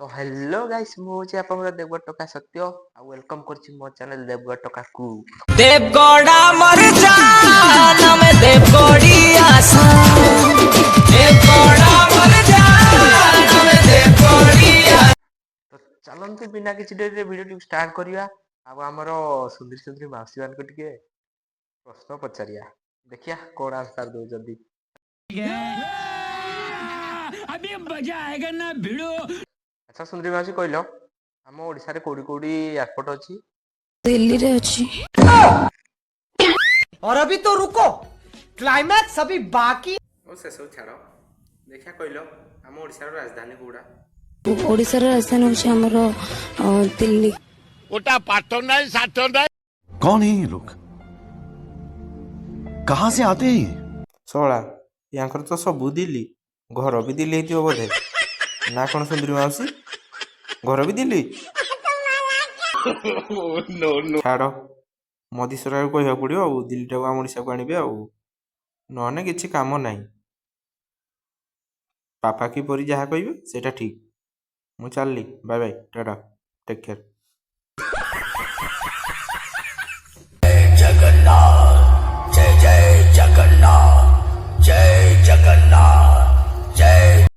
ତ hello guys, ମୁଁ ହେଉଛି ଆପଣଙ୍କର ଦେବଗଡ଼ ଟୋକା ସତ୍ୟ ଆଉ welcome କରୁଛି ମୋ ଚ୍ୟାନେଲ୍ ଦେବଗଡ଼ ଟୋକାକୁ। ଦେବଗଡ଼ ଆମର ଜାନ, ଆମେ ଦେବଗଡ଼ିଆ ଦେବଗଡ଼ ଆମର ଜାନ, ଆମେ ଦେବଗଡ଼ିଆ। ତ ଚାଲନ୍ତୁ, ବିନା କିଛି ଡେରିରେ ଭିଡ଼ିଓଟିକୁ ଷ୍ଟାର୍ଟ କରିବା ଆଉ ଆମର ସୁନ୍ଦରୀ ସୁନ୍ଦରୀ ମାଉସୀମାନଙ୍କୁ ଟିକେ ପ୍ରଶ୍ନ ପଚାରିବା। ଦେଖିବା କ'ଣ ଆନ୍ସର୍ ଦେଉଛନ୍ତି। अभी मजा आएगा ना भिड़ो। ଆଚ୍ଛା ସୁନ୍ଦରୀ ମାଉସୀ, କହିଲ ଆମ ଓଡ଼ିଶାରେ କୋଉଠି କୋଉଠି ଏୟାରପୋର୍ଟ ଅଛି? ଦିଲ୍ଲୀରେ ଅଛି। और अभी तो रुको, क्लाइमैक्स अभी बाकी। ଓ ସେସବୁ ଛାଡ଼, ଦେଖିବା କହିଲ ଆମ ଓଡ଼ିଶାର ରାଜଧାନୀ କୋଉଟା? ଓଡ଼ିଶାର ରାଜଧାନୀ ହେଉଛି ଆମର ଦିଲ୍ଲୀ। कौन है ये लोग? कहां से आते हैं ये? ଶଳା, ୟାଙ୍କର ତ ସବୁ ଦିଲ୍ଲୀ। ଘର ବି ଦିଲ୍ଲୀ ହେଇଥିବ ବୋଧେ, ନା କ'ଣ ସୁନ୍ଦରୀ ମାଉସୀ? ଘର ବି ଦିଲ୍ଲୀ? ଛାଡ଼, ମୋଦି ସରକାରକୁ କହିବାକୁ ପଡ଼ିବ ଆଉ ଦିଲ୍ଲୀଟାକୁ ଆମ ଓଡ଼ିଶାକୁ ଆଣିବେ, ଆଉ ନହେଲେ କିଛି କାମ ନାହିଁ। ପାପା କିପରି ଯାହା କହିବେ ସେଇଟା ଠିକ୍। ମୁଁ ଚାଲିଲି, bye bye, tata, take care.